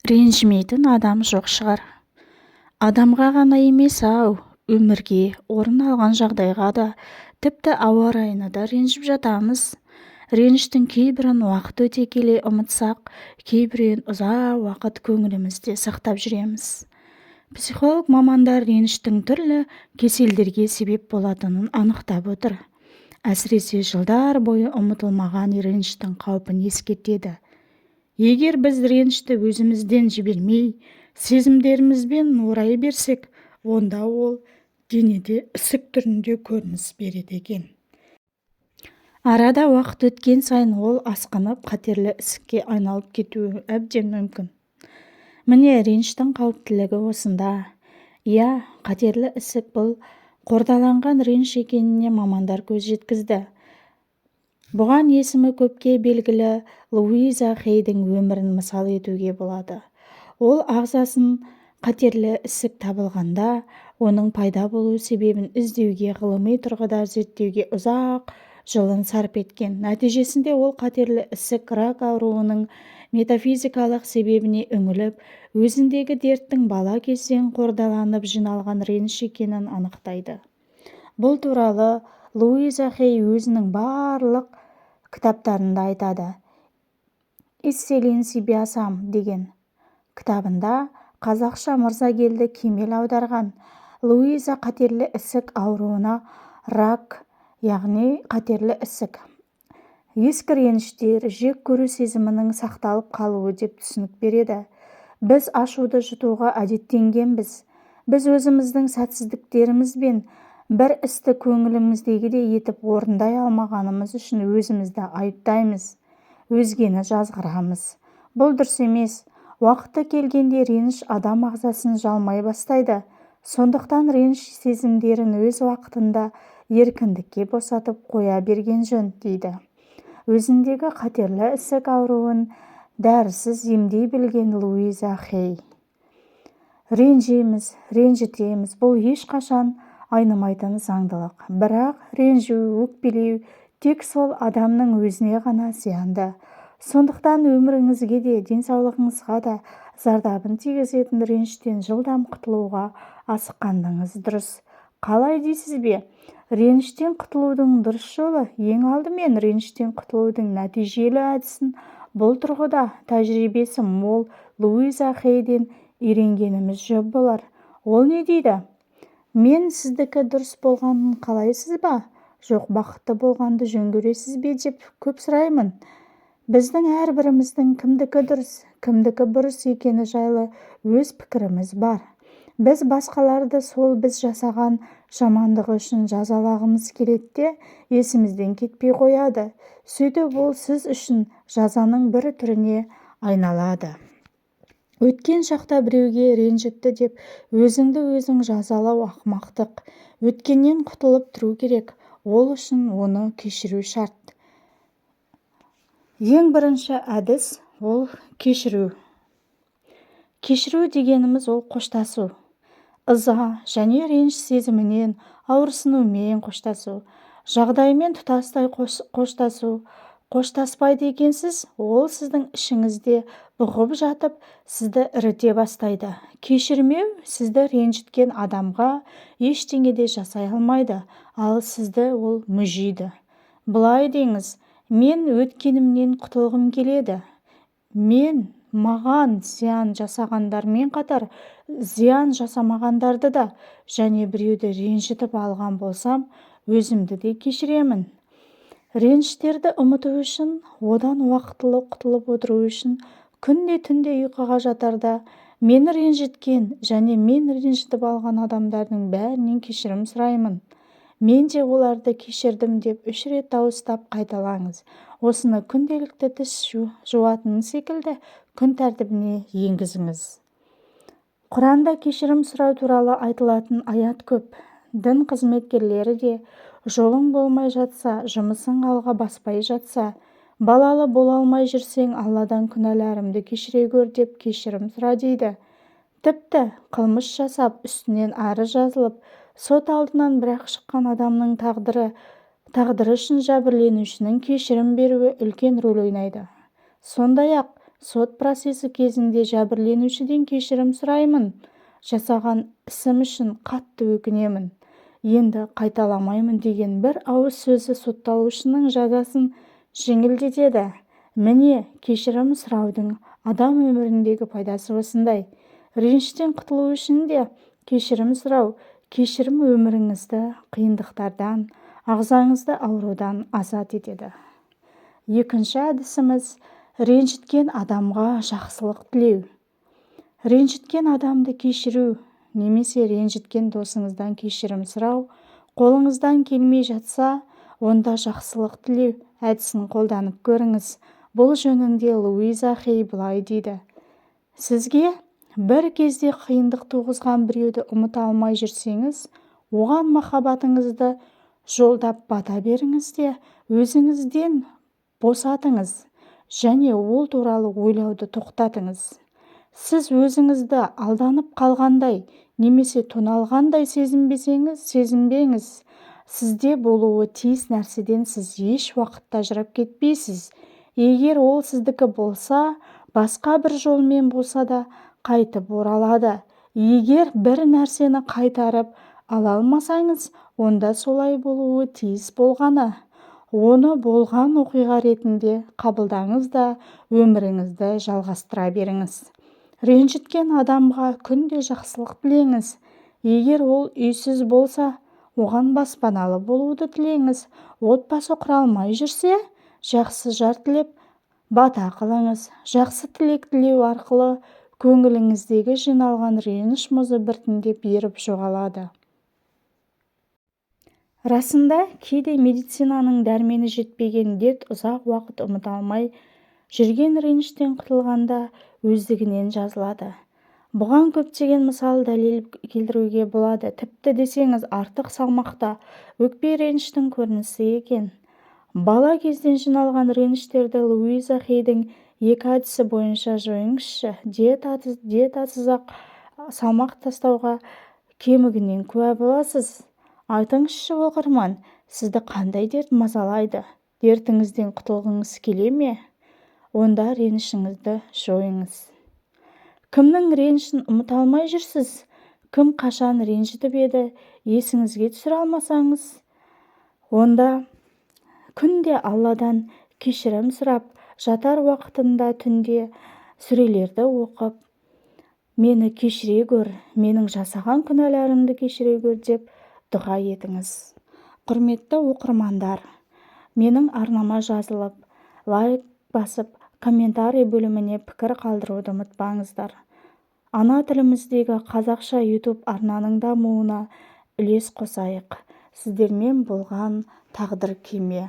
Ренжімейтін адам жоқ шығар. Адамға ғана емес-ау, өмірге, орын алған жағдайға да, тіпті ауа райына да ренжіп жатамыз. Реніштің кейбірін уақыт өте келе ұмытсақ, кейбіреуін ұзақ уақыт көңілімізде сақтап жүреміз. Психолог мамандар реніштің түрлі кеселдерге себеп болатынын анықтап отыр. Әсіресе жылдар бойы ұмытылмаған реніштің қаупін ескертеді. Егер біз ренішті өзімізден жібермей, сезімдерімізбен орай берсек, онда ол денеде ісік түрінде көрініс береді екен. Арада уақыт өткен сайын ол асқынып, қатерлі ісікке айналып кетуі әбден мүмкін. Міне, реніштің қауіптілігі осында. Иә, қатерлі ісік бұл қордаланған реніш екеніне мамандар көз жеткізді. Бұған есімі көпке белгілі Луиза Хейдің өмірін мысал етуге болады. Ол ағзасын қатерлі ісік табылғанда, оның пайда болу себебін іздеуге, ғылыми тұрғыда зерттеуге ұзақ жылын сарп еткен. Нәтижесінде ол қатерлі ісік рак ауруының метафизикалық себебіне үңіліп, өзіндегі дерттің бала кезден қордаланып жиналған реніш екенін анықтайды. Бұл туралы Луиза Хей өзінің барлық кітаптарында айтады. «Исцели себя сам» деген кітабында қазақша Мырзагелді Кемел аударған. Луиза қатерлі ісік ауруына рак, яғни қатерлі ісік, ескі реніштер, жек көру сезімінің сақталып қалуы деп түсінік береді. Біз ашуды жұтуға әдеттенгенбіз. Біз өзіміздің сәтсіздіктеріміз бен бір істі көңіліміздегідей етіп орындай алмағанымыз үшін өзімізді айыптаймыз, өзгені жазғырамыз. Бұл дұрыс емес. Уақыты келгенде реніш адам ағзасын жалмай бастайды. Сондықтан реніш сезімдерін өз уақытында еркіндікке босатып қоя берген жөн, дейді өзіндегі қатерлі ісік ауруын дәрісіз емдей білген Луиза Хей. Ренжиміз, ренжітеміз, бұл ешқашан айнымайтын заңдылық. Бірақ ренжу, өкпелеу тек сол адамның өзіне ғана зиянды. Сондықтан өміріңізге де, денсаулығыңызға да зардабын тигізетін реніштен жылдам құтылуға асыққаныңыз дұрыс. Қалай дейсіз бе? Реніштен құтылудың дұрыс жолы. Ең алдымен реніштен құтылудың нәтижелі әдісін бұл тұрғыда тәжірибесі мол Луиза Хейден үйренгеніміз жөн болар. Ол не дейді? Мен сіздікі дұрыс болғанын қалайсыз ба, жоқ бақытты болғанды жөн көресіз бе деп көп сұраймын. Біздің әрбіріміздің кімдікі дұрыс, кімдікі бұрыс екені жайлы өз пікіріміз бар. Біз басқаларды сол біз жасаған жамандығы үшін жазалағымыз келеді де, есімізден кетпей қояды. Сөйтіп ол сіз үшін жазаның бір түріне айналады. Өткен шақта біреуге ренжітті деп өзіңді өзің жазалау ақымақтық. Өткеннен құтылып тұру керек. Ол үшін оны кешіру шарт. Ең бірінші әдіс ол кешіру. Кешіру дегеніміз ол қоштасу. Ыза және реніш сезімінен, ауырсынумен қоштасу, жағдаймен тұтастай қоштасу. Қоштаспайды екенсіз, ол сіздің ішіңізде бұғып жатып, сізді іріте бастайды. Кешірмеу сізді ренжіткен адамға ештеңе де жасай алмайды, ал сізді ол мүжиді. Былай деңіз: мен өткенімнен құтылғым келеді. Мен маған зиян жасағандармен қатар зиян жасамағандарды да және біреуді ренжітіп алған болсам, өзімді де кешіремін. Реніштерді ұмыту үшін, одан уақытылы құтылып отыру үшін күнде түнде ұйқыға жатарда мені ренжіткен және мен ренжітіп алған адамдардың бәрінен кешірім сұраймын. Мен де оларды кешірдім деп 3 рет дауыстап қайталаңыз. Осыны күнделікті тіс жуатын секілді күн тәртібіне енгізіңіз. Құранда кешірім сұрау туралы айтылатын аят көп. Дін қызметкерлері де жолың болмай жатса, жұмысың алға баспай жатса, балалы бола алмай жүрсең, Алладан күнәларымды кешіре көр деп кешірім сұра дейді. Тіпті қылмыс жасап, үстінен арыз жазылып, сот алдынан бірақ шыққан адамның тағдыры үшін жәбірленушінің кешірім беруі үлкен рөл ойнайды. Сондай-ақ Сот процесі кезінде жәбірленушіден кешірім сұраймын, жасаған ісім үшін қатты өкінемін, енді қайталамаймын деген бір ауыз сөзі сотталушының жазасын жеңілдетеді. Міне, кешірім сұраудың адам өміріндегі пайдасы осындай. Реніштен құтылу үшін де кешірім сұрау. Кешірім өміріңізді қиындықтардан, ағзаңызды аурудан азат етеді. Екінші әдісіміз – ренжіткен адамға жақсылық тілеу. Ренжіткен адамды кешіру немесе ренжіткен досыңыздан кешірім сұрау қолыңыздан келмей жатса, онда жақсылық тілеу әдісін қолданып көріңіз. Бұл жөнінде Луиза Хей былай дейді: «Сізге бір кезде қиындық туғызған біреуді ұмыта алмай жүрсеңіз, оған махаббатыңызды жолдап бата беріңіз де, өзіңізден босатыңыз және ол туралы ойлауды тоқтатыңыз. Сіз өзіңізді алданып қалғандай немесе тоналғандай сезінбесеңіз, сезінбеңіз. Сізде болуы тиіс нәрседен сіз еш уақытта ажырап кетпейсіз. Егер ол сіздікі болса, басқа бір жолмен болса да қайтып оралады. Егер бір нәрсені қайтарып ала алмасаңыз, онда солай болуы тиіс болғаны. Оны болған оқиға ретінде қабылдаңыз да, өміріңізді жалғастыра беріңіз. Ренжіткен адамға күнде жақсылық тілеңіз. Егер ол үйсіз болса, оған баспаналы болуды тілеңіз. Отбасы құра алмай жүрсе, жақсы жар тілеп бата қылыңыз. Жақсы тілек тілеу арқылы көңіліңіздегі жиналған реніш мұзы біртіндеп еріп жоғалады. Расында, кейде медицинаның дәрмені жетпеген дерт ұзақ уақыт ұмыта алмай жүрген реніштен құтылғанда өздігінен жазылады. Бұған көптеген мысал, дәлел келтіруге болады. Тіпті десеңіз, артық салмақ та өкпе, реніштің көрінісі екен. Бала кезден жиналған реніштерді Луиза Хейдің екі әдісі бойынша жойыңызшы. Диетасыз-ақ салмақ тастауға кемігінен куә боласыз. Айтыңызшы, оқырман, сізді қандай дерт мазалайды? Дертіңізден құтылғыңыз келе ме? Онда ренішіңізді жойыңыз. Кімнің ренішін ұмыта алмай жүрсіз? Кім, қашан ренжітіп еді, есіңізге түсіре алмасаңыз, онда күнде Алладан кешірім сұрап, жатар уақытында түнде сүрелерді оқып, «Мені кешіре гөр, менің жасаған күнәларымды кешіре гөр» деп дұға етіңіз. Құрметті оқырмандар, менің арнама жазылып, лайк басып, комментарий бөліміне пікір қалдыруды ұмытпаңыздар. Ана тіліміздегі қазақша YouTube арнаның дамуына үлес қосайық. Сіздермен болған Тағдыр кеме.